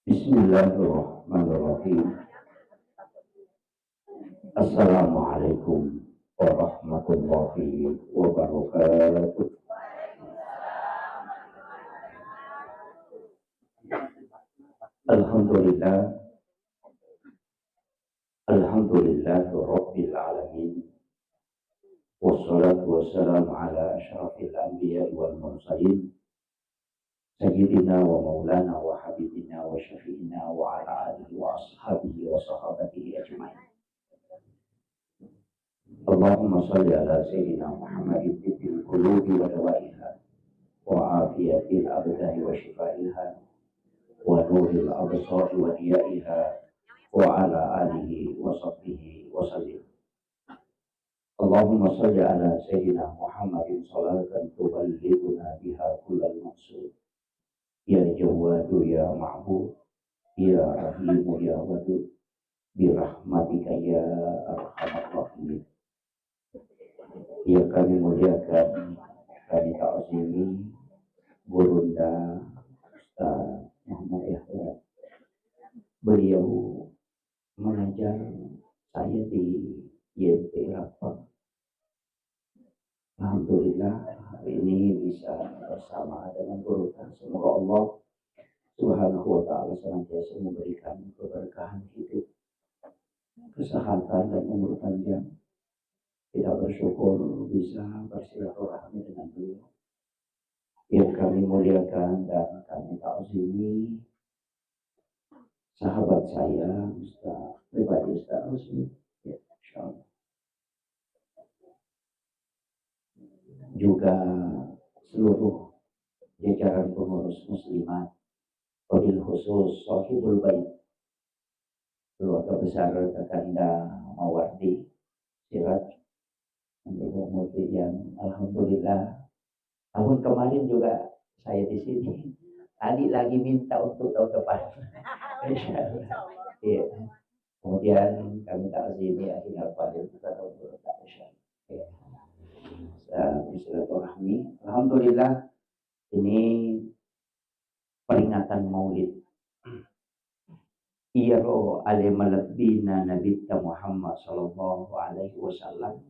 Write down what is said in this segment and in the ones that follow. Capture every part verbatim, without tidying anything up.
Bismillahirrahmanirrahim. Assalamualaikum warahmatullahi wabarakatuh. Alhamdulillah. Alhamdulillahirabbil alamin. Wassalatu wassalamu ala asyrafil anbiya wal mursalin. Sayyidina wa maulana wa habibina wa syafi'ina wa ala alihi wa ashabihi wa sahabatihi ajma'in. Allahumma salli ala Sayyidina Muhammadin tibbil qulubi wa dawaiha wa afiyatil abdani wa shifaiha wa nuril absari wa diyaiha wa ala alihi wa sahbihi wa sallim. Allahumma salli ala Sayyidina Muhammadin salatan tuballighuna biha kullal maqsud. Ya Jawwadu ya Ma'bud, ya Rahimu ya Wadud, birahmatika ya arhamar rahimin. Ya, kami muliakan, kami ta'zimi Gurunda Ustaz Muhammad Yahya. Beliau mengajar saya di Y M P Rapang. Alhamdulillah, hari ini bisa bersama dengan guru. Semoga Allah Subhanahu wa Ta'ala senantiasa memberikan keberkahan hidup, kesehatan, dan umur panjang. Kita bersyukur bisa bersilaturahmi dengan beliau. Yang kami muliakan dan kami ta'zimi, sahabat saya, Ustaz, pribadi Ustaz Rusmi. Ya, insya Allah. Juga seluruh jajaran pengurus muslimat, wabil khusus sahibul bait, keluarga besar Kakanda Mawardi Siraj, untuk yang alhamdulillah tahun kemarin juga saya di sini. Tadi lagi minta untuk tahun depan. Insya Allah. Iya. Kemudian kami ta'zimi Akhi Al Fadil, kita tahu dulu, Pak, insya Allah. Iya. Sa-, silaturahmi. Alhamdulillah, ini peringatan Maulid. Iyaro ale malebbina Nabitta Muhammad sallallahu alaihi wasallam,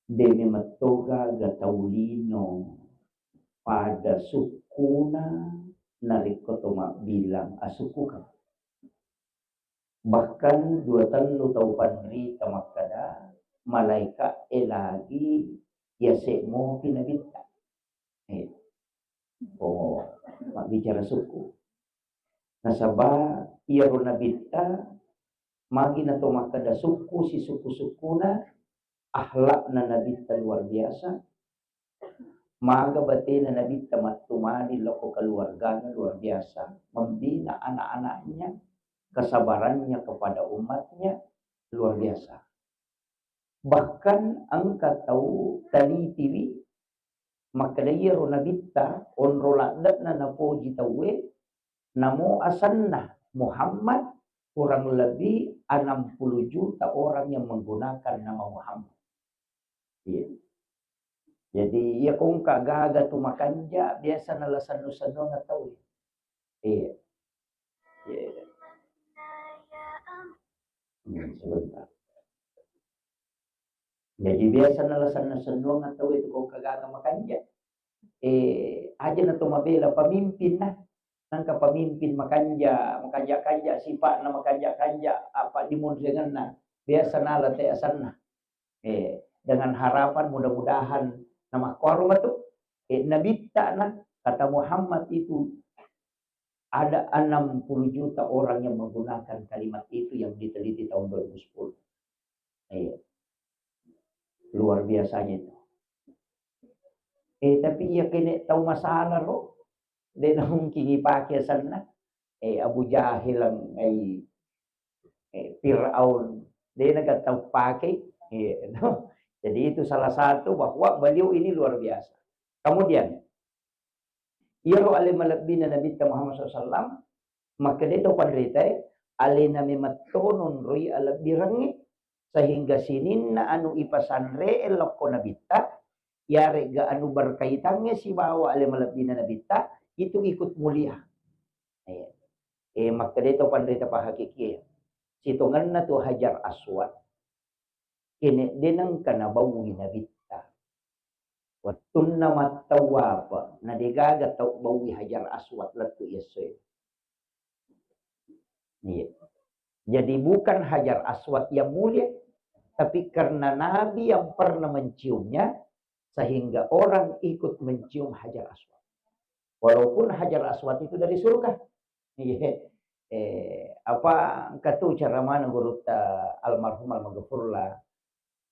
de memettoga ga tau lino pada sukkuna narekko to mabbilang asukkukeng. Bahkan dua tellu tau panrita makkeda, malaeka e lagi yase mopi Nabitta. Eh, oh, mabbicara sukku. Nasaba iyaro Nabitta, magi nato makkeda sukku, sisukku-sukkuna, akhlakna Nabitta luar biasa, maga batena Nabitta mattumani lokko keluargana luar biasa, membina anak-anaknya, kesabarannya kepada umatnya luar biasa. Bahkan engka tau talitiwi makkeda iyaro Nabitta onro ladde'na napoji tauwe, namo asenna Muhammad, kurang lebih enam puluh juta orang yang menggunakan nama Muhammad. Iya. Jadi, iya ko engka gaga tu makanja, biasa nala sennu-sennuang tauwe. Iya. Iya. Hmm, sebentar. Jadi, biasa nala sennu-sennuang tauwe tu ko engka gaga makanja. Eh, aja na to mabela pemimpin na. Nangka pemimpin makanja, makanja-kanja sipa'na, makanja-kanja apa dimonriangenna. Biasa nala te asenna. Eh, dengan harapan mudah-mudahan namakkuaro matu, eh, Nabitta na, kata Muhammad itu ada enam puluh juta orang yang menggunakan kalimat itu yang diteliti tahun dua ribu sepuluh. Eh, luar biasanya itu. Eh, tapi iya kene tau masalah ro, de na mungkin ipake asenna. Eh, Abu Jahil, eh, eh, Fir'aun, de na tau pake. Eh, no? Jadi itu salah satu bahwa beliau ini luar biasa. Kemudian, iyaro ale malebbina Nabitta Muhammad sallallahu alaihi wasallam, makkeda tau panritae, alena memetto nonroi alebbirengnge, sehingga sininna anu ipasanre lokko Nabitta, yarega anu berkaitangnge sibawa ale malebbina Nabitta, itu ikut mulia. Eh, Eh, makkedai to panrita pahakikie, sitongenna tu Hajar Aswad, kene de nengka nabaui Nabitta. Wettunna mattawafa, na degaga tau baui Hajar Aswad lettu iyessoe. Iya. Jadi bukan Hajar Aswad yang mulia, tapi karena Nabi yang pernah menciumnya, sehingga orang ikut mencium Hajar Aswad. Walaupun Hajar Aswad itu dari surga. Iya. Eh, apa engka tu cara mana gurutta almarhum almaghfurlah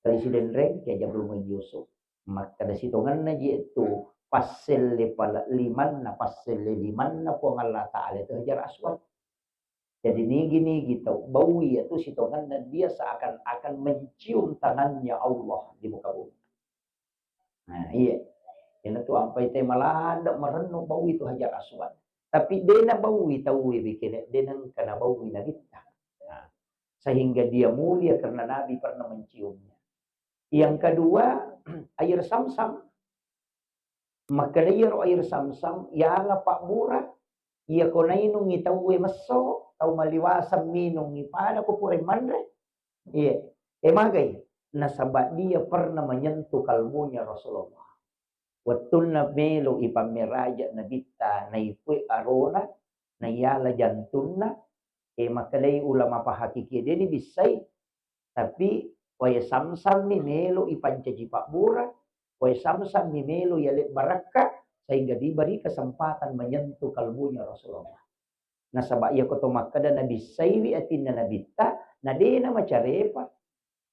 Presiden Reng Kiai Haji Abdul Muin Yusuf. Makkeda sitongenna ji tu passelle pale limanna, passelle limanna Puang Allah Ta'ala itu Hajar Aswad. Jadi nigi-nigi tau baui itu sitongenna dia seakan-akan mencium tangannya Allah di muka bumi. Nah, iya. Iyana tu ampai te maladde marennu baui tu Hajar Aswad. Tapi de nabaui tauwe bikene de nengka nabaui Nabitta. Nah, sehingga dia mulia karena Nabi pernah menciumnya. Yang kedua, air Samsam. Makkeda iyaro air Samsam, yala pabbura, iya ko nainungi tauwe messo, tau maliwaseng minungi pada ko pura manre. Iya, e magai, nasaba dia pernah menyentuh kalbunya Rasulullah. Wettunna melo ipammeraja Nabitta, naipue arona, naiyala jantunna, e makkedai ulama pahakikie, de ni bissai, tapi wae Samsam mi melo ipancaji pabbura, wae Samsam mi melo yale barakka, sehingga diberi kesempatan menyentuh kalbunya Rasulullah. Nasaba iya ko to makkeda nabissaiwi atinna Nabitta, na de na macarepa.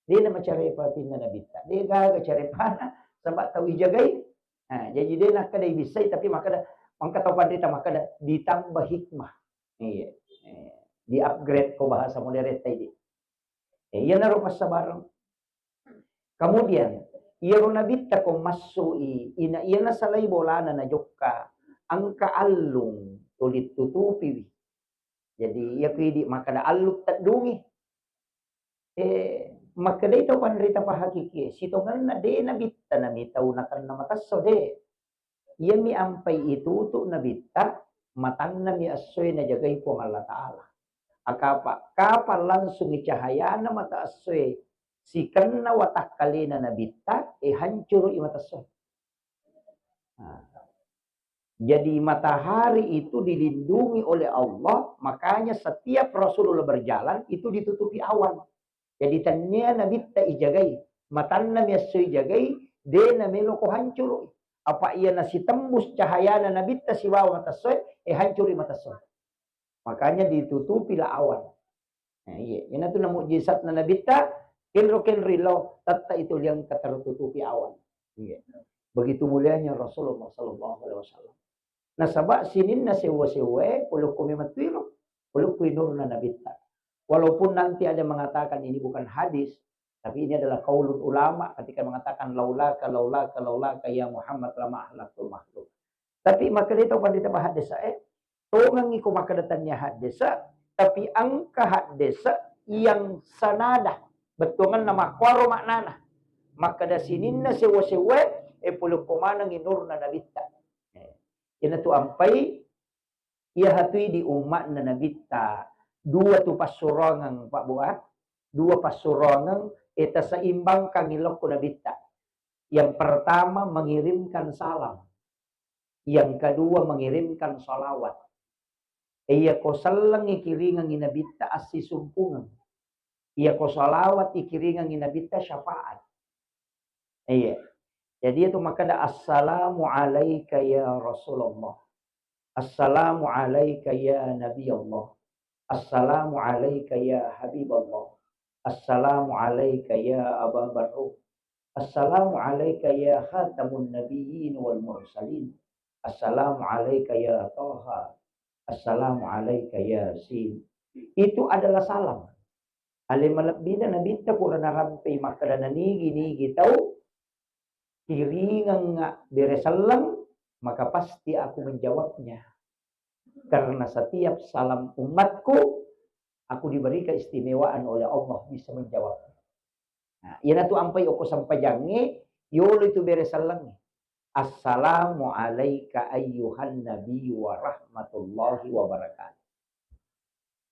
De na macarepa atinna Nabitta. De gaga carepana, saba tau ijagai. Nah, jadi de nakkeda ibissai, tapi makkeda, mangka tau panrita makkeda ditambah hikmah. Iya. Eh, di-upgrade ko bahasa modern tadi. Eh, iyanaro passabareng. Kemudian, iyaro Nabitta ko massoi, ina iyana salai bolana najokka, engka allung tuli tutupiwi. Jadi, iya ku idi makkeda allung teddungi. Eh, makkedai tau panrita pahakikie, sitongenna de Nabitta nami tau nakenna matesso, de. Iyami ampai itutu Nabitta, matanna mi essoe najagai Puang Allah Ta'ala. Akapa, kapan langsungi cahayana mata essoe sikenna watakkalena Nabitta, e hancurui mata essoe. Nah. Jadi matahari itu dilindungi oleh Allah, makanya setiap Rasulullah berjalan itu ditutupi awan. Jadi tennia Nabitta ijagai, matanna mi esso ijagai, de namelo ko hancurui. Apa iya nasitembus cahayana Nabitta sibawa mata essoe, e hancurui mata essoe. Makanya ditutupi la awan. Nah, iya, ina tu na mukjizatna Nabitta, kenro-kenro lo, tatta itu liang tertutupi awan. Iya. Begitu mulianya Rasulullah sallallahu alaihi wasallam. Nasaba sininna sewwa-sewwae, polokko memang tuiro, polokko nurna Nabitta. Walaupun nanti ada mengatakan ini bukan hadis, tapi ini adalah qaulul ulama ketika mengatakan, "Laulaka, laulaka, laulaka ya Muhammad lama ahlaktul makhluk." Tapi makkeda tau pandita bahaddesa, eh, tongengi ko makkeda tania haddesa, tapi engka haddesa yang sanada, bettuangenna makkuaro maknana. Makkeda sininna sewwa-sewwae, eh, polokko manengi nurna Nabitta. Eh, ina tu ampai, iya hatui di umma'na Nabitta, dua tu passuroangeng, Pak Bu, ah. Dua passuroangeng, eh, taseimbangkangi lokko Nabitta. Yang pertama, mengirimkan salam. Yang kedua, mengirimkan salawat. Iya ko sellengi kiringengi Nabitta assisumpungeng. Iya ko salawat ikiringengi Nabitta syafaat. Iya. Jadi itu makkeda, "Assalamu alaika ya Rasulullah. Assalamu alaika ya Nabi Allah. Assalamu alaika ya Habib Allah. Assalamu alaika ya Aba Barruh. Assalamu alaika ya khatamun nabiyyin wal mursalin. Assalamu alaika ya Taha. Assalamu alaika ya Sin." Itu adalah salam. Ale malebbina Nabitta pura narampei makkeda nanigi-nigi tau kiringengnga bere selleng, maka pasti aku menjawabnya. Karena setiap salam umatku, aku diberi keistimewaan oleh Allah bisa menjawab. Nah, iyanatu ampai okko sempajangnge, yolo itu bere sellengnge. "Assalamu alaika ayyuhan nabi wa rahmatullahi wa barakatuh."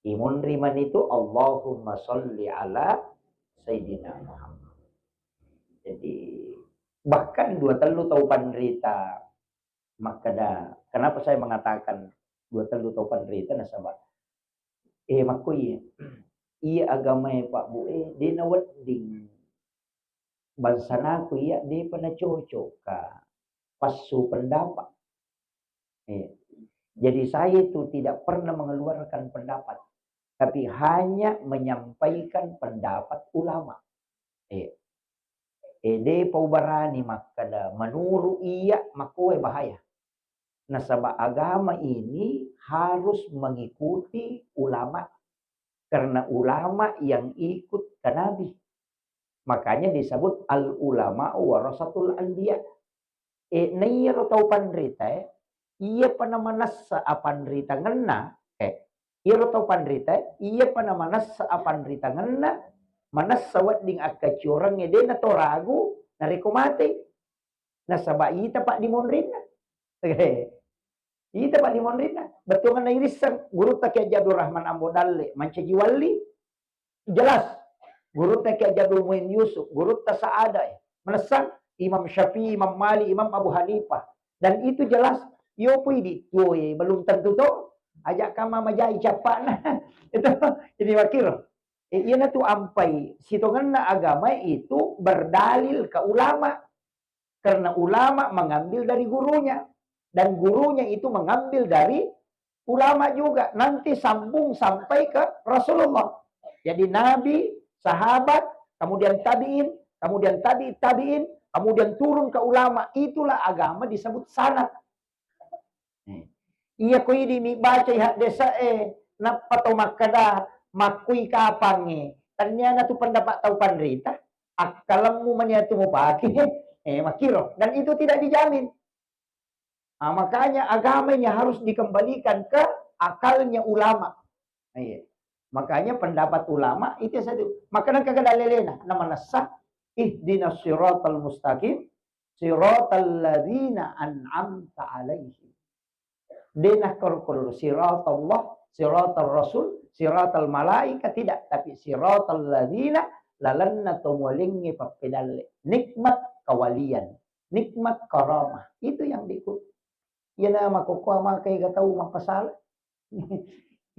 Imunri manitu Allahumma sholli ala Sayyidina Muhammad. Jadi bahkan dua tellu tau panrita makkeda, kenapa saya mengatakan dua tellu tau panrita, nasaba eh makko iya, iya agamae Pak Bu eh de nawedding bangsanaku iya depa nacocok ka passu pendapat. Eh, jadi saya itu tidak pernah mengeluarkan pendapat, tapi hanya menyampaikan pendapat ulama. Eh, eh, depa ubarani makkeda menurut iya makkoe bahaya. Nasaba agama ini harus mengikuti ulama, karena ulama yang ikut ke Nabi. Makanya disebut al ulama warasatul anbiya. Eh, naiyaro tau panrita eh, iya pa namanessa apanritangenna, eh, iyaro tau panrita eh, iya pa namanessa apanritangenna, manessa wedding akkaciorengnge de nato ragu narekko mate. Nasaba ita pa dimonrinna. Ita pa dimonrinna. Bettuanna irisseng gurutta Kiai Haji Abdul Rahman Ambo Dalle mancaji walli, jelas. Gurutta Kiai Haji Abdul Muin Yusuf, gurutta Saada, manessang Imam Syafi'i, Imam Malik, Imam Abu Hanifah. Dan itu jelas, yo pui di tuo belum tentu to. Ajak kama majai cappana. Itu ini wakil. Eh, iyana tu ampai sitongenna agama itu berdalil ke ulama. Karena ulama mengambil dari gurunya, dan gurunya itu mengambil dari ulama juga. Nanti sambung sampai ke Rasulullah. Jadi Nabi, sahabat, kemudian tabi'in, kemudian tabi' tabi'in, kemudian turun ke ulama. Itulah agama disebut sanad. Eh. Iya ko idi mi bacai haddese'e, nappa to makkeda makkui kapangnge. Tenniana tu pendapat tau panrita, akkalemmu mania tu mupake. Eh, makkiro. Dan itu tidak dijamin. Ah, makanya agama ini harus dikembalikan ke akalnya ulama. Iya. Makanya pendapat ulama itu satu. Maka nang kagak dalelena, nama nessa, ihdinas siratal mustaqim, siratal ladzina an'amta alaihim. Dena korkor siratallah, siratal rasul, siratal malaika, tidak, tapi siratal ladzina, lalenna to mualengnge pappedalle. Nikmat kawalian, nikmat karamah. Itu yang diikuti. Iyana makkokkoe maka ega tau mappasala.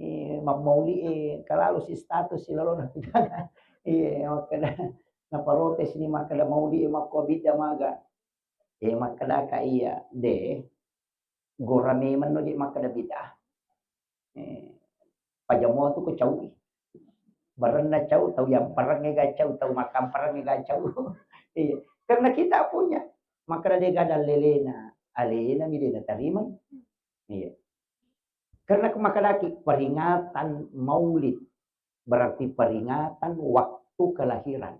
Eh, mammauli, eh, kalalu si status si lalona pidana. Iya, makkeda naparotes ni makkeda mauli, eh, makko bidda maga. Eh, makkeda ka iya, de, gora memang no je makkeda bid'ah. Eh, pajamo tu ko caui. Barenna cau, tau yang parang ega cau, tau makan parang ega cau. Iya, karena kita punya. Makkeda de gadang lelena, alena mi de natarima. Iya. Karena ko makkedaki peringatan maulid, berarti peringatan waktu kelahiran.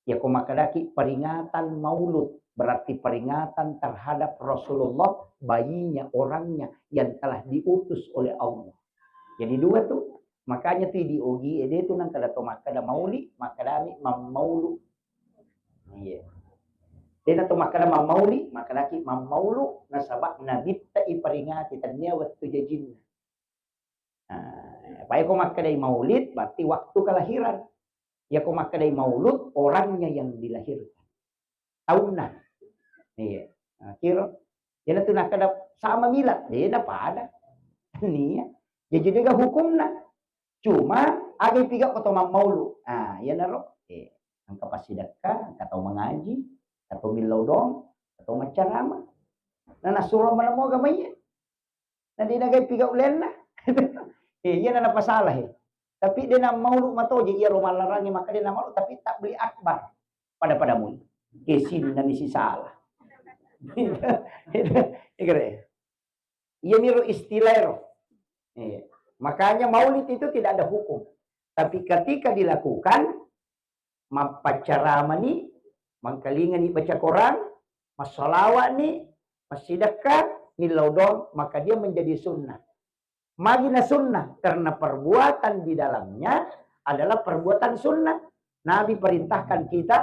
Ya ko makkedaki peringatan maulud, berarti peringatan terhadap Rasulullah, bayinya, orangnya yang telah diutus oleh Allah. Jadi dua tu, makanya tu di ogi ede tu nang kada to makkeda mauli, makkedami mammaulu. Iya. Dena to makkeda mammauli, makkedaki mammaulu, nasaba nabitta iperingati, tennia wettu jajinna. Nah, apa ko makkedai maulid, berarti waktu kelahiran. Ya ko makkedai maulud, orangnya yang dilahirkan. Taunna. Iya. Nah, kiro. Iyana tu nakkeda sama milad, dena pada. Nia. Jadi dega hukumna. Cuma aga ipiga ko to mammaulu. Nah, iyanaro. Eh, engka passidekka, engka tau mangaji, engka tau millau doang, engka tau maccarama. Nah, nasuro manamoga maiye. Na de nagai piga ulenna. Eh, iya na napasala, eh. Tapi de na maulu matoje iya ro mallarangi, maka de na maulu, tapi tabli akbar. Pada-pada mui. Kesinna mi sisala. Iya kere. Iya miro istilah ro. Eh, makanya maulid itu tidak ada hukum. Tapi ketika dilakukan, mappaccaramani, mangkalingani baca Quran, massalawa'ni, massidekka, millau doang, maka dia menjadi sunnah. Magi na sunnah? Karena perbuatan di dalamnya adalah perbuatan sunnah. Nabi perintahkan kita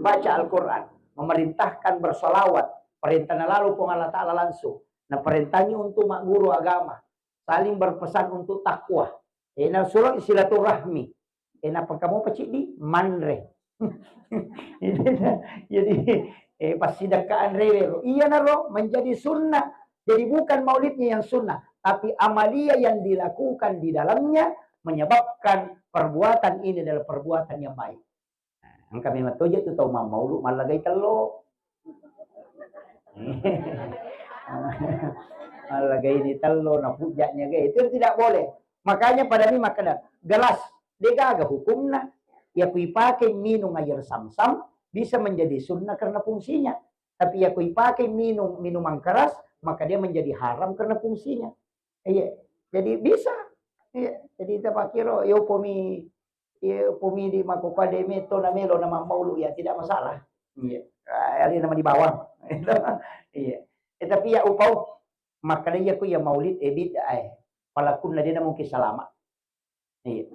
baca Al-Quran, memerintahkan bersalawat, perintahna lalu Puang Allah Ta'ala langsung. Nah, perintahnya untuk magguru agama, saling berpesan untuk takwa. Eh, na suro silaturahmi. Eh, nappa engka mopa ciddi manre. Jadi, eh, passidekkaan rewero. Iyanaro menjadi sunnah. Jadi bukan maulidnya yang sunnah, tapi amalia yang dilakukan di dalamnya menyebabkan perbuatan ini adalah perbuatan yang baik. Nah, engka memang toje tu tau mammaulu mallagai tello. Mallagai ni tello, na pujjanya ge. Itu tidak boleh. Makanya pada mi makkeda, gelas, degaga hukumna. Ya ku ipake minum air samsam, bisa menjadi sunnah karena fungsinya. Tapi ya ku ipake minum minuman keras, maka dia menjadi haram karena fungsinya. Iya. Jadi bisa. Iya. Jadi kita pakiro, yo pomi Iya, pumidi makkukua de metto na melo na mammaulu, ya tidak masalah. Iya. Ah, alena mani bawang. Iya. Eh, tapi ya upau, makkeda iya ku iya maulid, eh, bid'ah, eh. Palakunna de na mungkin salama. Iya.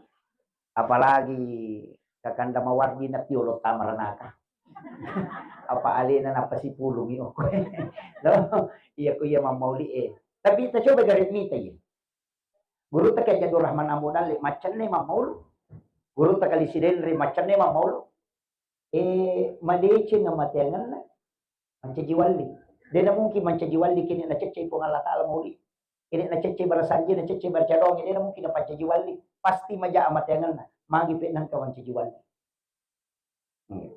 Apalagi kakanda mawardi na tiolo tamaranaka. Apa alena napasipulungi okko. No? Iya ku iya mammauli, eh. Tapi kita coba gare mita, iya. Gurutta Kiai Abdul Rahman Ambo Dalle, maccanne mammaulu. Gurutta Kali Sidenre, maccanne mammaulu. Eh, madeceng amateangenna, mancaji walli. De na mungkin mancaji walli kene na cecce Puang Allah Taala mauli. Kene na cecce bara sanje, na cecce bara cadonge, de na mungkin na pancaji walli. Pasti maja amateangenna. Magi pe nangka mancaji walli. Hmm.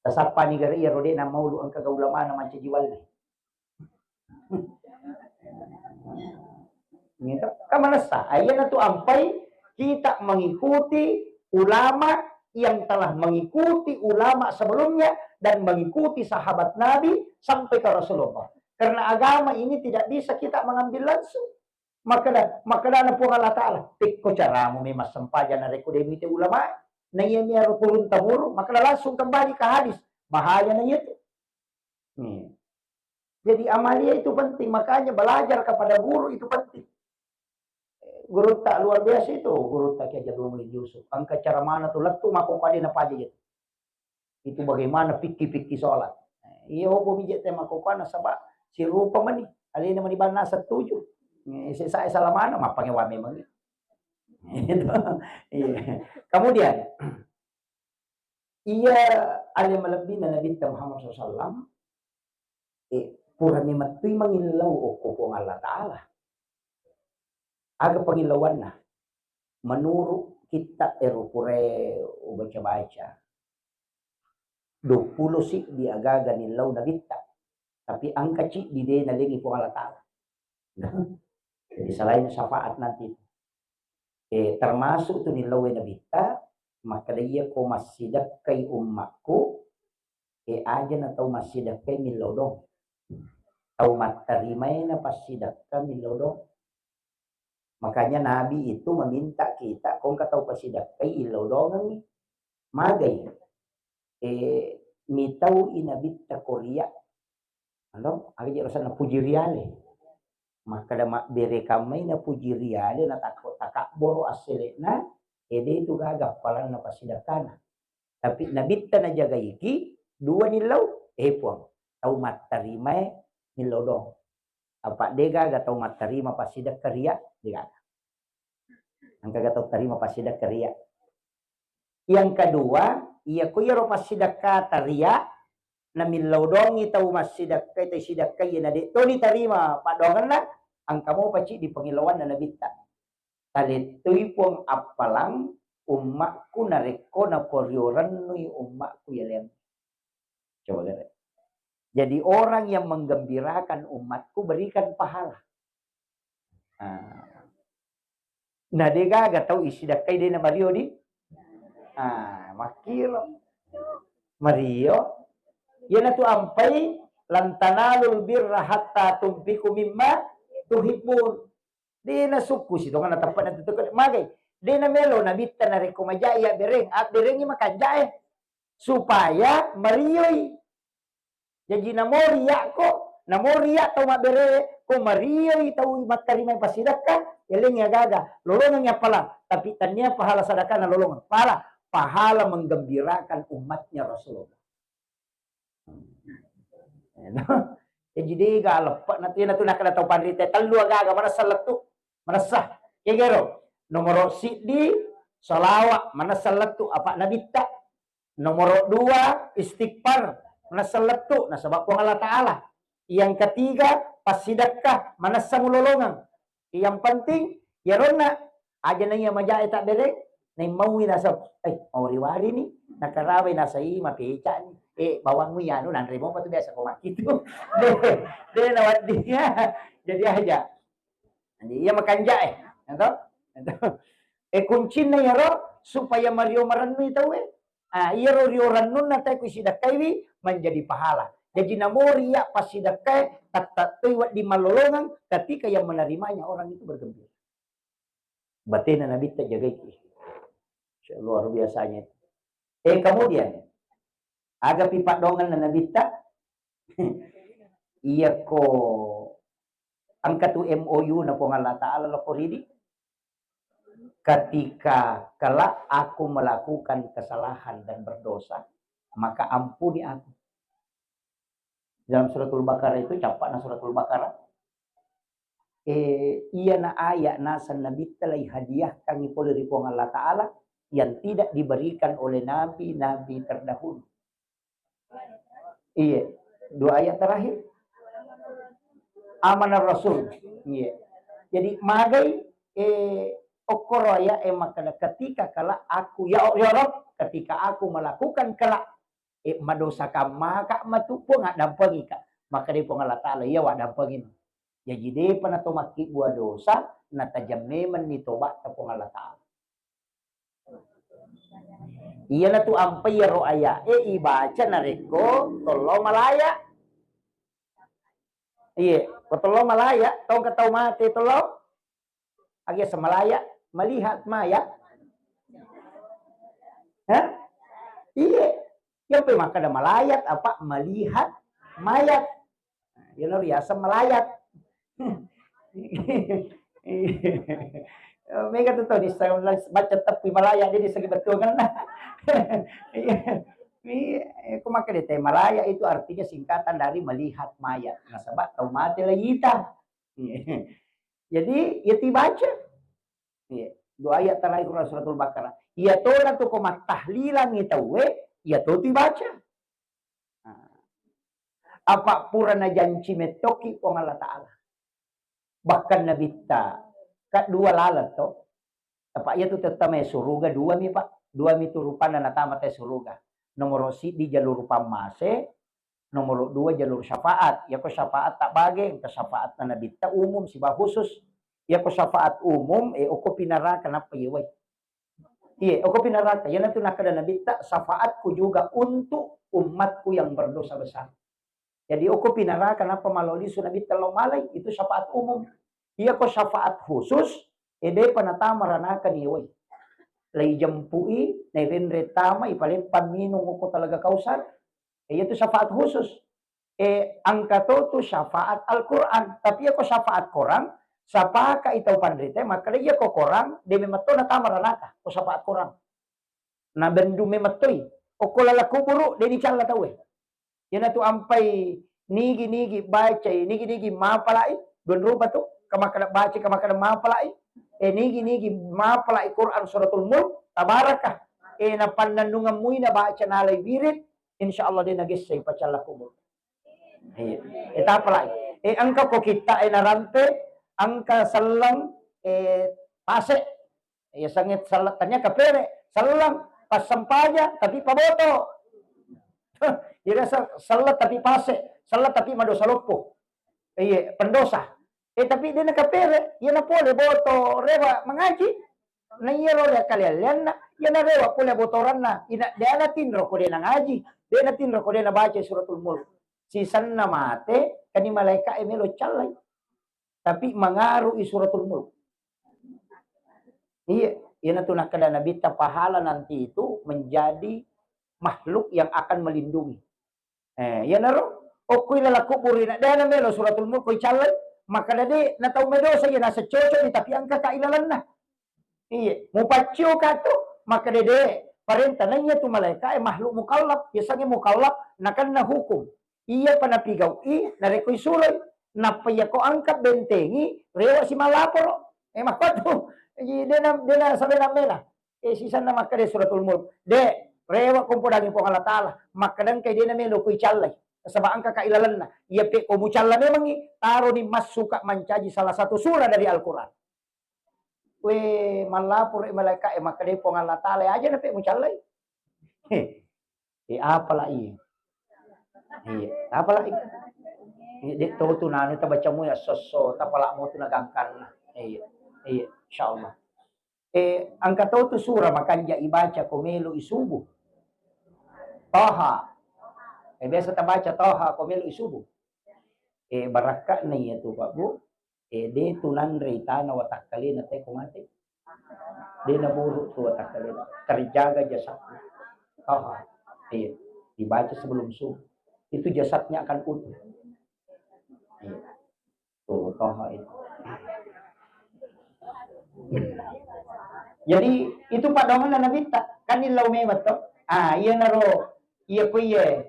Tasappani gare iya ro de na maulu engka ga ulamana mancaji walli. Gitu. Kan manessa, iyana tu ampai kita mengikuti ulama yang telah mengikuti ulama sebelumnya dan mengikuti sahabat Nabi sampai ke Rasulullah. Karena agama ini tidak bisa kita mengambil langsung. Makkeda, makkedana Puang Allah Taala, "Pekko caramu memang sempajang narekko de mite ulama." Na iya miaro turun temurun, makkeda langsung kembali ke hadis. Bahaya na iya tu. Nih. Jadi amalia itu penting, makanya belajar kepada guru itu penting. Gurutta luar biasa itu, gurutta Kiai Haji Abdul Muhyiddin Yusuf. Engka cara mana tu lettu mako kade na paja gitu. Itu bagaimana pikki-pikki sholat. Iya, opo bije te makkokkoe nasaba sirupa mani. Alena mani banna setuju. Eh, sesa salamana mappangewa memang. Gitu. Iya. Kemudian, iya, ale malebbina Nabitta Muhammad sallallahu alaihi wasallam, eh, pura memettui mangillau okko Puang Allah Taala. Aga pangillauanna? Menurut kitta ero purae ubaca-baca, duappulo siddi agaga nillau Nabitta, tapi engka ciddi de nalengi Puang Allah Taala. Jadi selain syafaat nanti, eh, termasuk tu nillau Nabitta, makkeda iya ko massidekkai ummakku, eh, aja na tau massidekkai millau dong. Tau mattarimae na passidekka millau dong. Makanya Nabi itu meminta kita, ko engka tau pasidekkai, illau dongengngi. Magai? Eh, mitau i Nabitta ko riya. Alo, aga je rasanna puji riale. Makkeda mabbere kammai na puji riale, na takko takabboro assele'na, ede itu gaga appalanna pasidekkana. Tapi Nabitta najagaiki, dua nillau, eh Puang, tau mattarimae millau dong. Apa degaga tau mattarima passidekka riya? Degaga. Engkaga tau tarima passidekka riya? Yang kedua, iya ko iyaro passidekka riya, namillau dongi tau massidekka, tau sidekka iya na de toni tarima paddoangenna, engka mopa ciddi pangillauanna Nabitta. Talettui Puang appalang ummakku narekko naporio rennui ummakku yaleng. Coba lihat. Jadi orang yang menggembirakan umatku berikan pahala. Ah. Nah, degaga tau isidakkai de na mario di. Ah, makkiro. Mario. Iyanatu ampai, "Lan tanalul birra hatta tunfiqu mimma tuhibbun." De nasukku si tongana teppana tutuku magai. De namelo Nabitta narekko majai abbereng, abberengi makanjae supaya marioi. Jaji namo riakko, namo riak tau mabbere, ko marioi tau mattarima passidakka, elengi agaga, lolongengi appalang, tapi tania pahala sadakana lolongeng, pahala, pahala menggembirakan umatnya Rasulullah. Jaji dega leppa natu, natu nakkeda tau panrita tellu agaga manessa lettu, manessa. Kegero. Nomoro siddi, salawa, manessa lettu apa nabitta. Nomoro dua, istighfar, manessa lettu nasaba Puang Allah Ta'ala. Yang ketiga, passidekka, manessa mulolongeng. Yang penting, yaronna aja na iya majae tabbere, naimmaui nasa, eh, mawari-wari ni, nakarawai nasa i mapeca ni. Eh, bawangmu yanu nanre mopa tu biasa ko makkitu. De, de naweddinga. Jadi aja. Jadi iya makanja eh. Gitu? Gitu. Eh, kuncinna yaro supaya mario marennui tauwe. Ah, iyaro rio rennunna tae ku sidekkaiwi menjadi pahala. Jaji namori iya passidekkae, tattattoi wedding mallolongeng ketika yang menerimanya orang itu bergembira. Batena nabitta jagaiki. Masya Allah, luar biasanya itu. Eh, kemudian, agapi paddoangenna nabitta? Iyako engka tu M O U na Puang Allah Ta'ala loko ridi, ketika kelak aku melakukan kesalahan dan berdosa, maka ampuni aku. Dalam Suratul Baqarah itu, cappa'na Suratul Baqarah, eh, iyana ayat naseng nabitta lai hadiahkan pole ri Puang Allah Ta'ala yang tidak diberikan oleh nabi-nabi terdahulu. Iya, dua ayat terakhir. Amanar Rasul. Iya. Jadi magai, eh, okkoro ayat, eh, makkeda, ketika kelak aku, ya, ya Rabb, ketika aku melakukan kelak, eh, madosa kammaka matu Puang, addampengika. Maka di Puang Allah Ta'ala, iya waddampengin. Jadi depa na to makkibua dosa, natajang memenni tobatta Puang Allah Ta'ala. Iyanatu ampai iyaro aya'e ibaca narekko tollo malaya. Iye, ko tollo malaya, tongka tau mate tollo. Agi asa malaya, melihat mayat. Hah? Iye. Iyampai makkeda malayat apa melihat mayat. Nah, iyana riaseng malayat. Mega tu tau dissa baca teppi malaya, dia disseng bettuangenna. Iya. Iya, ko makkeda te malaya itu artinya singkatan dari melihat mayat. Nasaba tau mate laita. Iya. Jadi ya tibaca. Iya. Dua ayat terakhir Suratul Baqarah. Iya tona tu ko mattahlilangi tauwe, iya to tibaca. Nah. Apa pura najanci mettoki Puang Allah Ta'ala. Bahkan nabitta, ka dua laleng to. Apa iya tu tette mai suruga dua mi, Pak. Dua mi tu rupanna natama te suruga. Nomoro siddi jalur pammase, nomoro dua jalur syafaat. Iyako syafaat tabbage, engka syafaatna nabitta umum siba khusus. Iyako syafaat umum, eh, okko pinaraka nappa yewai. Iya, okko pinaraka. Iyanatu nakkeda nabitta, syafaatku juga untuk umatku yang berdosa besar. Jadi okko pinaraka nappa malo lisu nabitta lao malai, itu syafaat umum. Iyako syafaat khusus, eh, depa natama ranaka ni yewai. Lai jempui, nairenre tama, ipaleppa minung okko Talaga Kausar. Eh, iyatu syafaat khusus. Eh, engka to tu syafaat Al-Quran. Tapi iyako syafaat korang, sapaka itau panrita, makkeda iyako korang, de memetto natama ranaka, ko syafaat korang. Nabendu memettoi. Okko laleng kuburu, de dicalla tauwe. Iyanatu ampai nigi-nigi bacai, nigi-nigi mapalai, dua rupa tu, kamakkeda bacai, kamakkeda mapalai. Eh, nigi-nigi mapalai Quran Suratul Mulk, Tabarakah. Eh, napannennungeng mui nabaca nalai wirid, insya Allah de nagessai pacalla kuburu. Iya. Eh, tapalai. Eh, engka ko kitta, eh, narampe, engka selleng, eh, pase. Iya, sangit selleng, tania kapere, selleng, passempajang, tapi paboto. Iya, se-, selleng tapi pase, selleng tapi madosa loppo. Iya, pendosa. Eh, tapi de nakapere, iya napole boto, rewa mangaji. Na iyaro ri akkaleallianna, iyana rewa pole botoranna, ina de natinro ko de nangaji, de natinro ko de nabaca Suratul Mulk. Sisenna mate, kani malaika e melo callai. Tapi mangaru'i Suratul Mulk. Iya, iyanatu nakkeda nabitta pahala nanti itu menjadi makhluk yang akan melindungi. Eh, iyanaro, okkoi laleng kuburu ina, de namelo Suratul Mulk ko icallai, makkeda de, na tau medosa iya naseng cocok ni, tapi engka ka ilalenna. Iya, mupaccio ka tu, makkeda de, parenta na iya tu malaika e makhluk mukallaf, yasengnge mukallaf, nakenna hukum. Iya pa napigau'i, narekko isuroi, nappa iyako engka bentengi, rewa si mallaporo. Eh, makkua tu, Jadi dena dena sabena mena. Eh, sisanna makkeda Suratul Mulk, de, rewa kompodangi Puang Allah Taala, makkeda engka dena melo kui callai. Nasaba engka ka ilalenna. Iya pe ko mucalla memangi, taroni massuka mancaji salah satu surah dari Al-Quran. We, mallapur e malaika e, makkeda Puang Allah Taala, aja na pe mucallai. He. Eh, apala iya? Iya, apala iya? Iya, de to tu nanu tabaca mu ya sosso, tapala mo tu nagangkanna. Iya, iya, insyaallah. Eh, engka to tu surah makanja ibaca ko melo isubuh. Toha. Eh, biasa tabaca Toha ko melo isubuh. Eh, barakka'na iya tu, Pak Bu. Eh, de tu nanrei tana watakkalena te ko mate. De naburuk tu watakkalena. Terjaga jasadnya. Toha. Iya. Dibaca sebelum subuh. Itu jasadnya akan utuh. Iya. Tuh, Toha itu. Jadi, itu paddoangenna Nabitta. Kan illau memang to. Ah, iya naro, iya ko iya,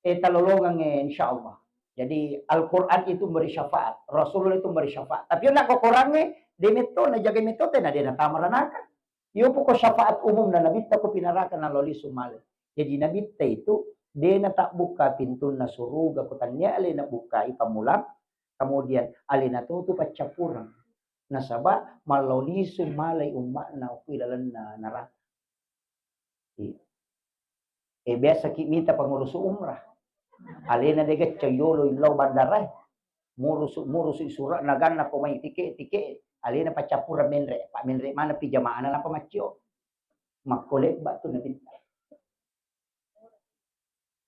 eh, talolongang, eh, insyaallah. Jadi, Al-Quran itu memberi syafaat, Rasulullah itu memberi syafaat. Tapi nak kokorangnge, de metto, na jaga metto, tena de natama ranaka. Iyo poko syafaat umum na Nabitta ko pinaraka na loli sumale. Jadi Nabitta itu de natabbuka pintunna suruga ko tannia alena bukkai pammulang, kemudian alena tutu paccappureng. Nasaba mallau lisu malai umma'na ku ilalenna neraka. Iya. Eh, biasa ki mita pengurus umrah. Alena de gacco yolo illau bandara. Murusu, murusu surat naganna ko mai tike, tike. Alena paccappureng menre, pak menre mana pi jamaahna napa maccio. Makko lebba tu Nabitta.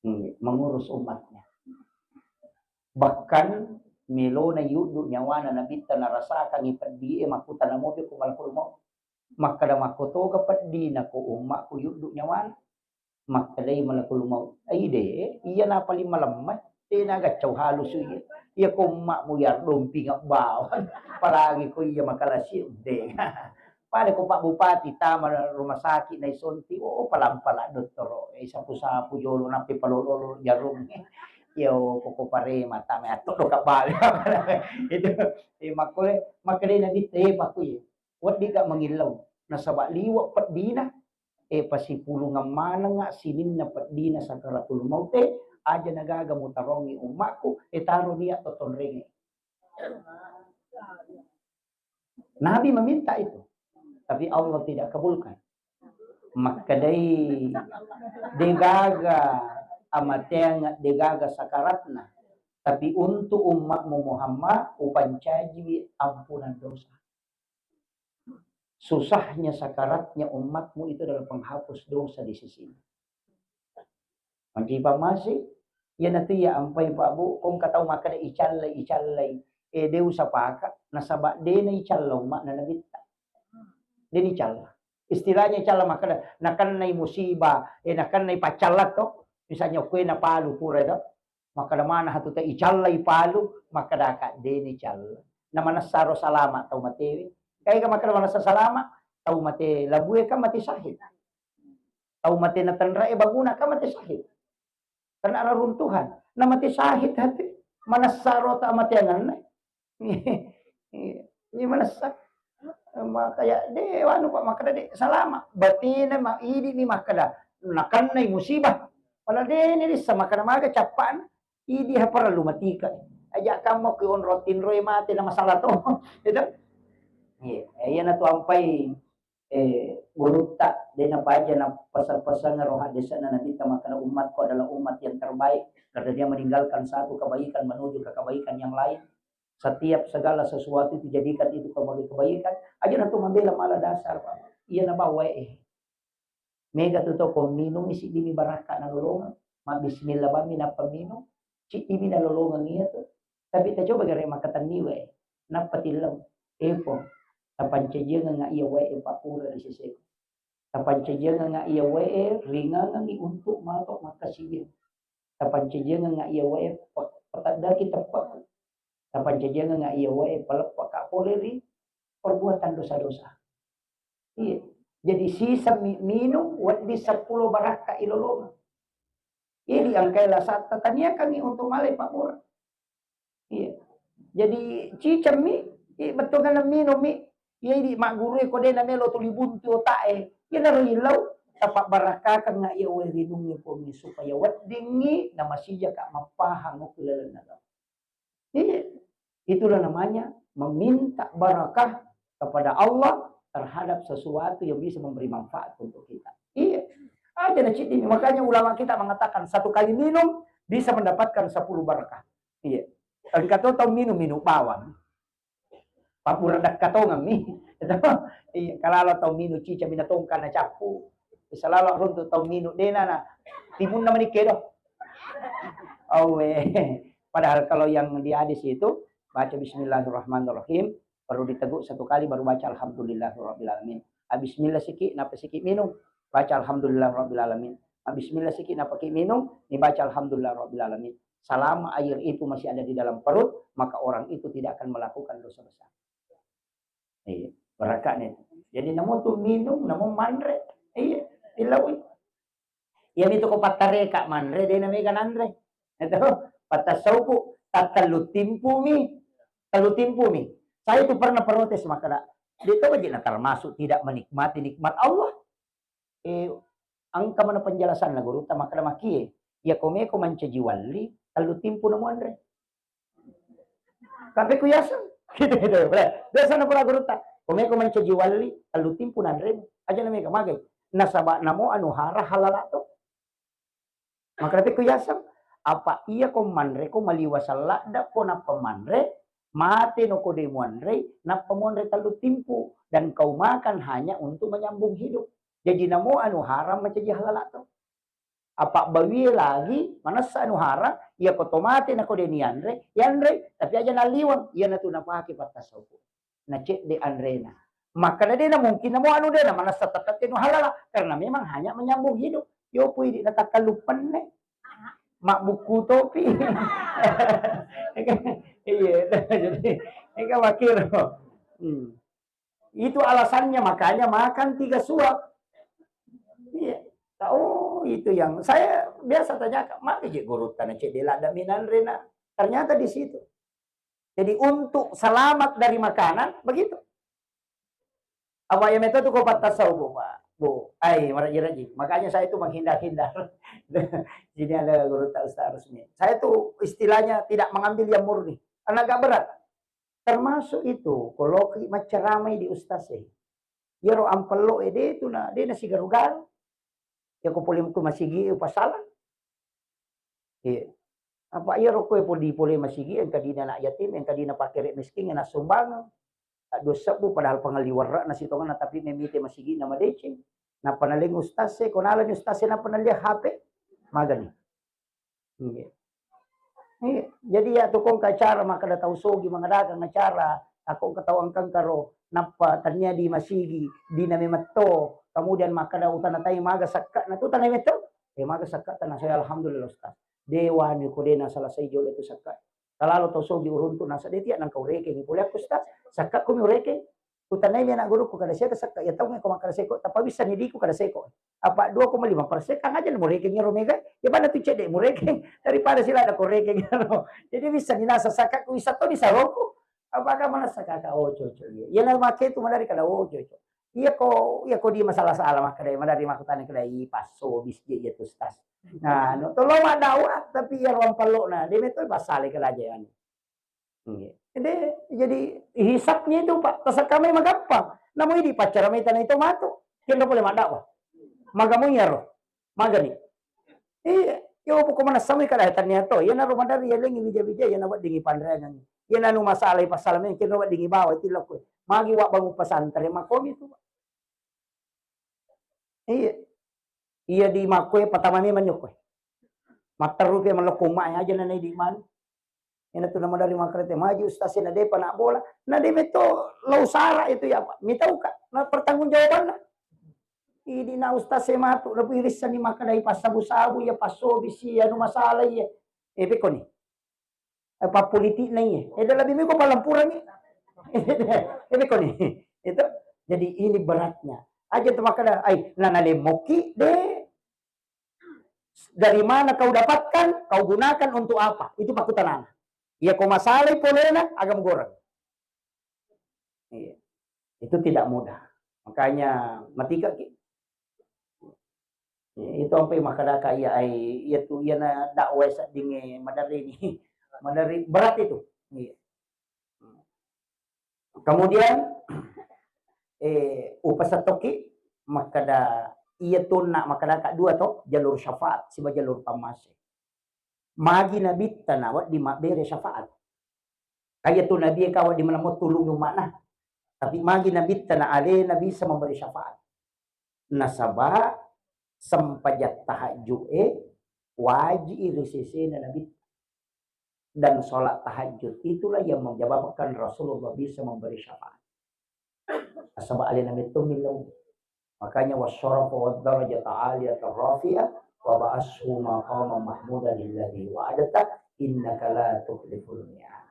Hmm, mengurus umatnya. Bahkan melona yuddu nyawana Nabitta narasakangi peddi e makkutana mopi ku malakul maut. Makkeda makkotoga peddina ko ummakku yuddu nyawana. Makkedai malakul maut, "Ai de, iya na paling malemma, de na gaccau halusu iya. Iya ko ummakmu yar domping bawang, apalagi ko iya makalasi de." Pada ko Pak Bupati tama rumah sakit nai sonti, oh, palang-palang dottoro, eh, sapu-sapu jolo, nappi palolo-lolo jarung. Iya, oh, koko parema tama atto doka bale. Itu, eh, makkole, makkedai Nabitta, eh, pakku iya. Weddigga mangillau, nasaba liwe peddina, eh, pasipulungeng manengnga sininna peddina sakaratul maute, aja nagaga mutarongi ummakku, eh, taro niat to tonrenge. Nabi meminta itu, tapi Allah tidak kabulkan. Makkedai, degaga amateang, degaga sakaratna, tapi untuk ummakmu Muhammad, upancajiwi ampunan dosa. Susahnya sakaratnya umatmu itu adalah penghapus dosa di sisinya. Mancaji pammase, iyanatu iya ampai Pak Bu, ko engka tau makkeda icallai, icallai. Eh, de usapaka, nasaba de naicalla umma'na Nabitta. De nicalla. Istilahnya icalla makkeda, nakennai musibah, eh, nakennai paccalla to. Misalnya kue napalu pura do. Makkeda mana hatu ta icallai palu, makkedaka de nicalla. Na manessaro salama tau matewe. Kaika makkeda manessa salama, tau mate labue kan mate syahid. Tau mate natenrae banguna kan mate syahid. Karena reruntuhan. Na mate syahid hatu. Manessaro ta amateangenna. Iya, iya, manessa. Makanya de wanu Pak makkeda de salama. Batena ma idi mi makkeda nakennai musibah. Padahal de ni rissa makkeda maga cappana. Idi ha parellu matika. Aja kammo ki onro tinroi mate na masalah to. Itu. Iya, iya na tu ampai, eh, gurutta, de napaja na pasa-pasang roha desana Nabi ta makkeda umatku adalah umat yang terbaik karena dia meninggalkan satu kebaikan menuju ke kebaikan yang lain. Setiap segala sesuatu itu jadikan itu sebagai kebaikan. Aja na tu mabela mala dasar, Pak. Iya na bawa eh. Mega tu to ko minung siddimi barakka nalolongeng. Mabbismillah bammi nappa minung, siddimi nalolongeng iya tu. Tapi tacoba gare makkatenni wae. Nappa tillau. Epo, tapancajiangengnga iya wae pappura ri seseku. Tapancajiangengnga iya wae ringangengngi untuk mato makkasiwiang. Tapancajiangengnga iya wae pe-, peteddaki teppeku. Tapancajiangengnga iya wae paleppaka pole ri perbuatan dosa-dosa. Iya. Jadi siseng mi-, minung wedding seppulo barakka ilolongeng. Jadi engkai lasatta taniakangngi untuk malai pabbura. Iya. Jadi cicemmi, i-, bettuanna minummi, Iya idi magguru e ko de namelo tuli buntu otak e. Iya naro ilau, tapabbarakkakengnga iya wae rinungnge Puang e supaya weddingngi namasijaka mappahang okko lalenna agama. Iya. Itulah namanya meminta barakah kepada Allah terhadap sesuatu yang bisa memberi manfaat untuk kita. Iya. Aja na ciddi. Makanya ulama kita mengatakan satu kali minum bisa mendapatkan sepuluh barakah. Iya. Engka to tau minum, minum bawang. Pabbura dakka tongeng mi. Iya, kalalo tau minum cica mina tongka na cappu. Bisa lalo runtu tau minum dena na timunna mani kedo. Awe. Padahal kalau yang di hadis itu baca bismillahirrahmanirrahim, perlu diteguk satu kali baru baca alhamdulillahirabbil alamin. Ah, bismillah siki, napa siki minum? Baca alhamdulillahirabbil alamin. Ah, bismillah siki, napa ki minum? Ni baca alhamdulillahirabbil alamin. Selama air itu masih ada di dalam perut, maka orang itu tidak akan melakukan dosa besar. Iya, barakahnya itu. Jadi namo tu minum, namo manre. Iya, ilaui. Iya, itu ko pattareka manre, dena mega nanre. Itu pattasauku, tattellu timpu mi, tellu timpu mi. Saya itu pernah protes makkeda, dia tahu aja nah termasuk tidak menikmati nikmat Allah. Eh, engka mana penjelasanna gurutta makkeda makie, iya ko meko mancaji walli, tellu timpu na muanre. Tapi ku yaseng. Gitu, gitu. Biasa na pura gurutta, ko meko mancaji walli, tellu timpu nanre. Aja na mega magai. Nasaba namo anu hara halala to. Makkeda ku yaseng, apa iya ko manre ko maliwa salladda ko nappa manre, mate no ko de muanre, nappa muanre tellu timpu, dan kau makan hanya untuk menyambung hidup. Jadi namo anu haram mancaji halala to. Apa bawie lagi manessa anu haram, iya ko to mate na ko de nianre, yanre, tapi aja naliwang, iya natu napake pattasauku. Na cedde anrena. Makkeda de na mungkin namo anu de na manessa tette nu halala, karena memang hanya menyambung hidup. Yo pui di natakkallu penne. Mabbukku topi. Iya, jadi, ega makiro. Hmm. Itu alasannya makanya makan tiga suap. Iya. Oh, itu yang saya biasa tanyakan, maka je gurutta na cedde ladda minanre na. Ternyata di situ. Jadi untuk selamat dari makanan, begitu. Apa yang metode ko pattasau, Bu, Pak? Bu, ai, meraji-raji. Makanya saya itu menghindar-hindar. Sini ada gurutta Ustaz Rusmi. Saya itu istilahnya tidak mengambil yang murni. Karena agak berat. Termasuk itu, ko loki maccaramai di ustaz e. Iyaro ampello e de tu na, de na sigaru-garu. Iya ko pole ku masigi upasala. Iya. Apa iyaro koe pole, pole masigi engka dina anak yatim, engka dina fakir miskin, anak sumbangan. Tak dua sebbu padahal pangalli warra'na sitongenna tapi memite masigi na madeceng. Nappa naleng ustaz e, ko nalani ustaz e nappa nalia H P. Magani. Iya. Iya. Jadi ya tu kong acara makkeda tau sogi mengadakan acara, takko engka tau engkangkaro, nappa tania di masigi, di name metto, kemudian makkeda utana tai maga sakka, na tu tanai metto, eh maga sakka tanah saya alhamdulillah ustaz. Dewa ni ko dena selesai jole tu sakka. Kalau tau sogi uruntu nasa de tiak nangkau rekeng, pole aku ustaz, sakka kumi rekeng. Kutanai mi anak guruku kada sia kesakka, ya tau ko makkada seko, tappa bisa ni diku kada seko. Apa dua koma lima persen kan aja murekeng ro mega, ya bana tu cedde murekeng daripada sila ada ko rekeng ro. Jadi bisa ni nasa sakka ku bisa to ni saroku. Apakah mana sakka oh cocok iya. Ya na make tu madari kada oh cocok. Iya ko, iya ko di masalah-salah makkada madari makkutana kada i passo bis je iya tu stas. Nah, no tolo madawa tapi iya ruang pelok na, de metto pasale kada aja anu. Nggih. Jadi, jadi hisabnya itu, Pak, tasakamai magampang. Namo idi paccara mai tanai to matu. Kenro pole maddakwah. Maga mo iyaro. Magani. Iya, yo pokok mana samai kada tania to. Iya naro madari ya lengi bija-bija ya nawa dingi panreangan. Iya nanu masalah pasal men kenro dingi bawa itu lokko. Magi wa bangun pesantren makomi itu, Pak. Iya. Iya di makkue patama memang nyokkue. Matteru pe malokko umma aja na naidi manu. Ina tu nama dari makrete maji ustaz na depa na bola. Na de metto lau sara itu ya Pak. Mitauka na pertanggungjawabanna. Idi na ustaz e matu na irissani makkadai passabu-sabu ya passobisi ya nu masalah iya. Eh pekoni. Eh, pappolitik na iya. Eh, lebih miko palampuran iya. Eh, pekoni. Itu. Jadi ini beratnya. Aja tu makkada, ai, na nalemmoki de. Dari mana kau dapatkan, kau gunakan untuk apa? Itu pakutanana. Iya ko masalai polena, agam goreng. Iya. Itu tidak mudah. Makanya matika ki. Itu ampai makkadaka iya ai, iya tu, iya na dakwah seddingnge maderri ni. Maderri berat itu. Iya. Kemudian, eh, upasettoki makkada, iya tunna makkadaka dua to, jalur syafaat siba jalur pammase. Magi nabitta nawedding mabbere syafaat. Kaya tu nabi ka wedding malemmo tulungi umma'na. Tapi magi nabitta na alena bisa memberi syafaat. Nasaba sempajang tahajju'e waji'i ri sesena nabitta. Dan sholat tahajud itulah yang menyebabkan Rasulullah bisa memberi syafaat. Nasaba alena metto millau. Makanya wasyarafa wad darajata aliyata rafi'ah wa ba'ashu maqaman mahmudan alladzi wa'adta innaka la tukhliful mi'ad.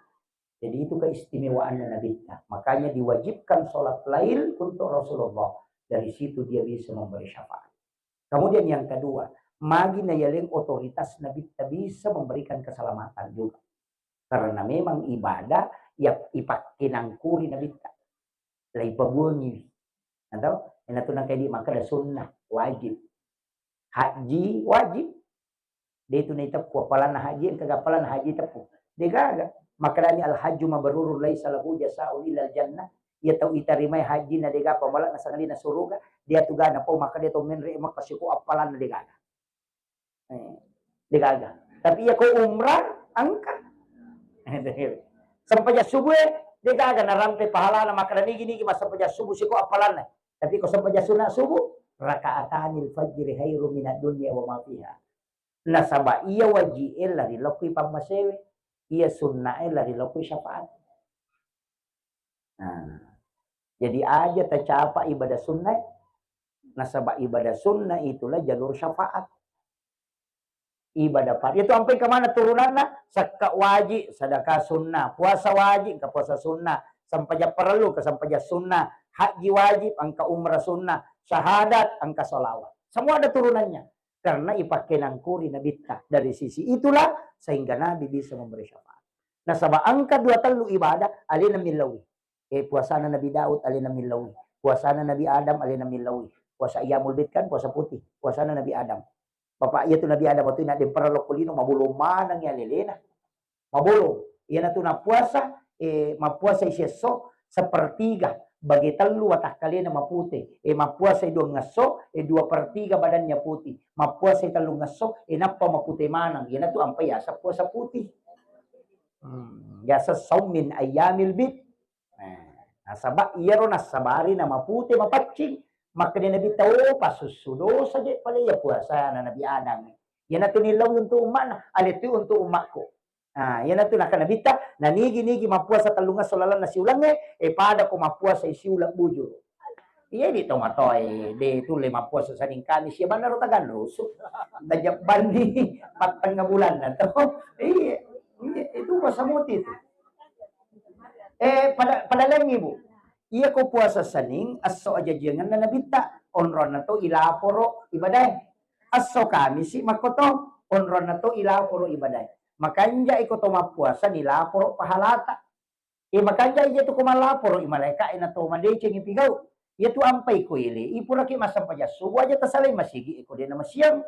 Jadi itu keistimewaannya Nabitta. Makanya diwajibkan sholat lail untuk Rasulullah. Dari situ dia bisa memberi syafaat. Kemudian yang kedua, magi nayaleng otoritas Nabitta bisa memberikan keselamatan juga. Karena memang ibadah yang ipakkenangkuri Nabitta. Laipabuangiwi. Atau enatu nangka di makkada sunnah, wajib. Haji wajib. De tu naiteppu appalanna haji, engka ga appalanna haji teppu. Degaga. Makkedani al hajju mabrurun laisa lahu jasaun illal jannah. Iya tau itarimai haji na dega pamala na sangalina suruga, dia tu gana pau makkada to menre makka siko appalanna degaga. Eh, degaga. Tapi iya ko umrah engka. Sempajang subuh e, degaga narampe pahalana makkada nigi-nigi massempajang subuh siko appalanna. Tapi ko sempajang sunat subuh, rakaatanil fajri khairu minad dunya wa ma fiha. Nasaba iya waji'e lari lokoi pammasewe, iya sunnae lari lokoi syafaat. Nah, jadi aja tacapa ibadah sunnah, nasaba ibadah sunnah itulah jalur syafaat. Ibadah par-, itu ampai kemana turunanna? Sakka wajib, sedekah sunnah, puasa wajib, engka puasa sunnah, sempajang parellu, engka sempajang sunnah, haji wajib, engka umrah sunnah, syahadat, engka salawat. Semua ada turunannya. Karena ipakkenangkuri Nabitta. Dari sisi itulah sehingga Nabi bisa memberi syafaat. Nasaba engka dua tellu ibadah alena millaui. Eh, puasana Nabi Daud alena millaui. Puasana Nabi Adam alena millaui. Puasa Ayyamul Bid kan puasa putih. Puasana Nabi Adam. Bapak iya tu Nabi Adam waktu naddempara lokko lino mabolong maneng ya lelena. Mabolong. Iyanatu nappuasa, eh, mappuasai siesso sepertiga, bage tellu watakkalena mapute. Eh, mappuasai duangngesso, eh, dua per tiga badannya putih. Mappuasai tellungngesso, eh, nappa mapute maneng. Iyanatu ampai yaseng puasa putih. Hmm, yaseng saum min ayyamil bid. Nah, nasaba iyaro nassabari namapute mapaccing. Makkeda Nabitta, "Oh, pasussu dosa je pale iya puasana Nabi Adam." Iyanatu nillau untuk umma'na, ale tu untuk umma'ku. Nah, iyanatu nakkeda Nabitta, nanigi-nigi mappuasa tellungesso lalenna siulengnge, eh, pada ko mappuasa siuleng bujur. Iya di tomatoae, de tulle mappuasa Senin Kamis, ya bannaro tagallusu. Tajabbanni pattengnga bulanna to. Iya, iya, itu puasa muti itu. Eh, pada, pada laingngi, Bu. Iya ko puasa Senin, esso ajajiangenna Nabitta, onronna to ilaporo ibadae. Esso Kamisi makkoto, onronna to ilaporo ibadae. Makanja iko to mappuasa nilaporo pahalata. Eh, makanja iya tu ko malaporo i malaeka e na to madecengi pigau. Iya tu ampai ko ile, i puraki massempajang subuh aja tasalai masigi iko de na masiang.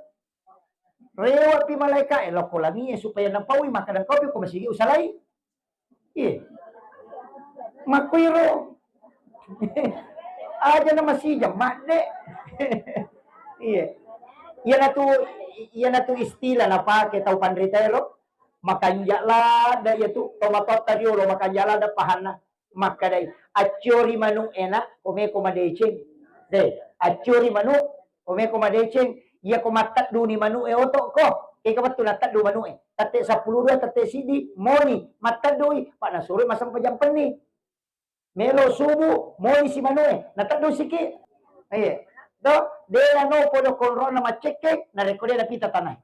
Rewe'pi malaeka'e lao ko langie supaya napaui makkeda, "Engkapi ko masigi usalai?" Iye. Makkuiro. Aja na masijang madde. Iye. Iyanatu, iyanatu istilah napake tau panritaero, makanja ladde iyatu, tomatoatta riolo makanja ladde pahanna. Makkedai, "Acciori manu'e, Nak, ko meko madeceng." De, acciori manu', ko meko madeceng. Iya ko mattedduni manu'e oto'ko, kega wettu natteddu manu'e. Tette seppulo dua, tette siddi, moni, matteddui, pa' nasuroi massempajang penni. Melo subuh, moni si manu'e, nateddusiki. Iya. Do, de nano podo konrona maccekke, narekko de napita tanae.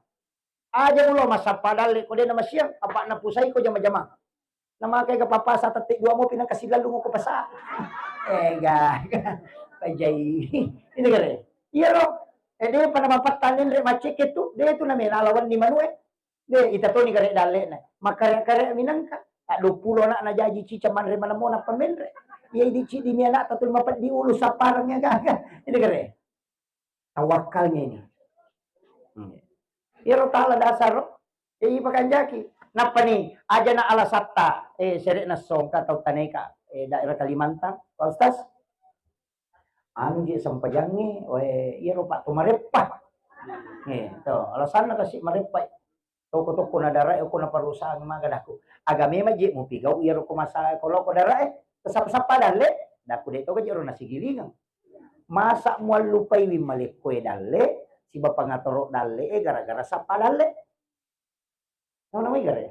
Aja mulo massappa dalle ko de na masiang, apa' napusai ko jama-jama. Namakai ga papasa tette dua mopi nangka silallung ko pasa. Eh, ga, ga. Pajai. Ini kare. Iya ro. Eh, de pada mapattang enre maccekke tu, de tu namela lawan ni manue. De, ita toni kare dalle na. Makare-kare minangka. Tak dua puluh anak na jaji cica manre manamo na pamenre. Iya idi cidi mi anakta tu mapeddi ulu sappareng ya gaga. Ini kere. Tawakkalnya ini. Hmm. Iyaro tala dasar, eh, ipakanjaki. Nappa ni, aja na alasatta, eh, sere na songka tau taneka, eh, daerah Kalimantan, Pak Ustaz. Anu je sempajangnge, eh, iyaro Pak tu mareppa. Eh, to, alasanna kasi mareppa. Toko-toko na darae ko na perusahaan maga daku. Aga memang je mupigau iyaro ko masa ko loko darae, tasappa-sappa dalle, daku de to ga je ro nasigilingeng. Masa muallupaiwi malekkoe dalle, siba pangatoro dalle e gara-gara sappa dalle. Nawa-nawa gare.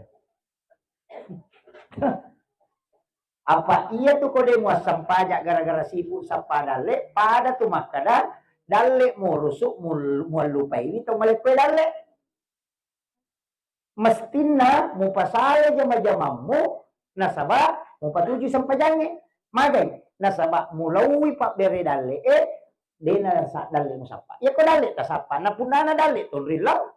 Apa iya tu ko de muassempajang gara-gara sibuk sappa dalle, pada tu makkada dalle murusu mul-, muallupaiwi to malekkoe dalle. Mestinna mupasala jama-jamammu nasaba mupatuju sempajangnge. Magai? Nasaba mulauwi pabbere dalle e, dena sa-, dalle musappa. Iya ko dalle tasappa, na punnana dalle tonrillau.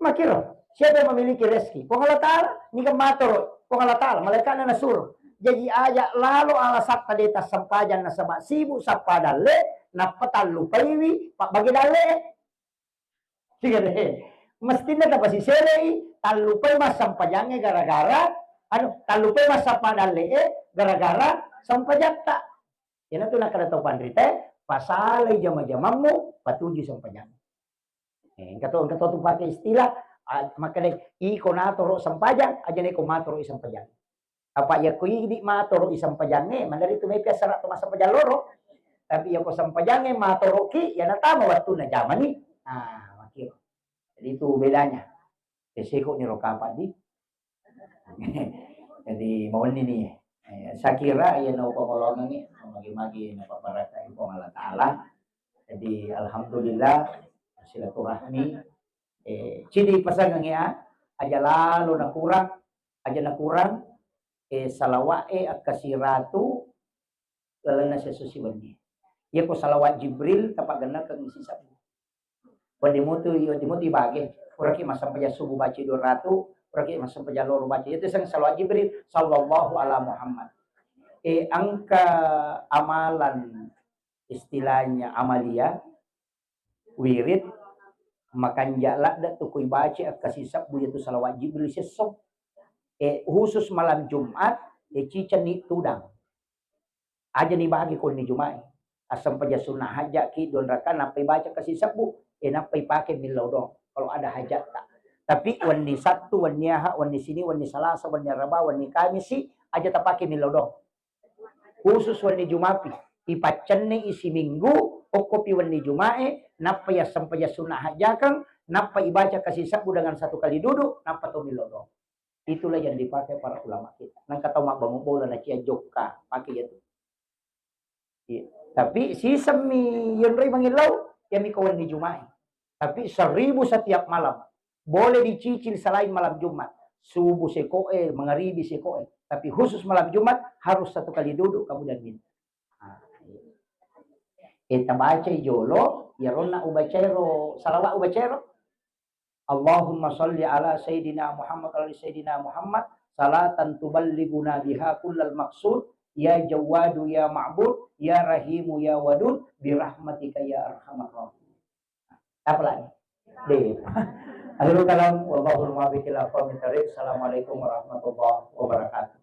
Makiro, siapa yang memiliki rezeki? Puang Allah Ta'ala. Niga matoro Puang Allah Ta'ala, malaikatna nasuro. Jaji aja lalo alasatta de tassempajang nasaba sibuk sappa dalle, nappa tallupaiwi pabbage dalle. Iya deh. Mestinna tapasiselei, tallupai massempajangnge gara-gara, anu, tallupai massappa dalle e gara-gara sempajatta. Iyanatu nakkeda tau panrita, pasalai jama-jamammu, patuju sempajang. Eh, engka to, engka to tu pake istilah, ah, makkeda, iko natoro sempajang, aja neko matoro i sempajang. Apa iya ko idi matoro i sempajangnge, mandari tu mepi assara to massempajang loro. Tapi iya ko sempajangnge matoro ki, iya natama wattunna jamani. Ah, makiro. Jadi itu bedanya. Peseko ni ro kapa di. Jadi, mawenni ni, eh, sakira iya naupangolongengngi, magi-magi napabarakai Puang Allah Ta'ala. Jadi, alhamdulillah, silaturahmi, eh, cidi pasangengngi, ah, aja lalo nakurang, aja nakurang, eh, salawa'e akkasiratu lalenna siesso siwenni. Iya ko salawat Jibril, tapagennakeng isi sabbu. Wedding mutu, wedding mutu ibage. Puraki massempajang subuh baca dua ratu, puraki massempajang loro baca. Itu sang salawat Jibril, sallallahu ala Muhammad. Eh, engka amalan, istilahnya amalia, wirid, makanja ladde tu kui baca akkasi sabbu yaitu salawat Jibril siesso. Eh, khusus malam Jumat, eh, cicenni tudang. Aja ni bagi ko ni Juma'i. Assempajang sunnah hajjaki dua rakaat, nappai baca kasi sebbu, eh, nappai pake millau doang kalau ada hajatta. Tapi wenni Sattu, wenni Aha, wenni Sini, wenni Salasa, wenni Araba, wenni Kamisi, aja tapake millau doang. Khusus wenni Jumapi, ipaccenni isi minggu, okkopi wenni Juma'e, nappa yassempajang sunnah hajjakeng, nappa ibaca kasi sebbu dengan satu kali duduk, nappa to millau doang. Itulah yang dipakai para ulama kita. Nangka tau mabbangung bola na cia jokka, pakai itu. Iya. Tapi sisemmi yonroi mangillau, yami ko wenni Juma'i. Tapi seribu setiap malam. Boleh dicicil selain malam Jumat. Subuh sekoe, mangaribi sekoe. Tapi khusus malam Jumat harus satu kali duduk kemudian minta. Ah, iya. Eh, tabacai jolo, ya ronna ubacairo, salawat ubacairo. Allahumma salli ala Sayyidina Muhammad, ala Sayyidina Muhammad, salatan tuballighuna biha kullal maqsud, ya Jawwadu ya Ma'bud, ya Rahimu ya Wadud, birahmatika ya arhamar rahimin. Apa lagi? Deh. Akhirul kalam, wallahul muwaffiq ila aqwamit thariq. Assalamualaikum warahmatullahi wabarakatuh.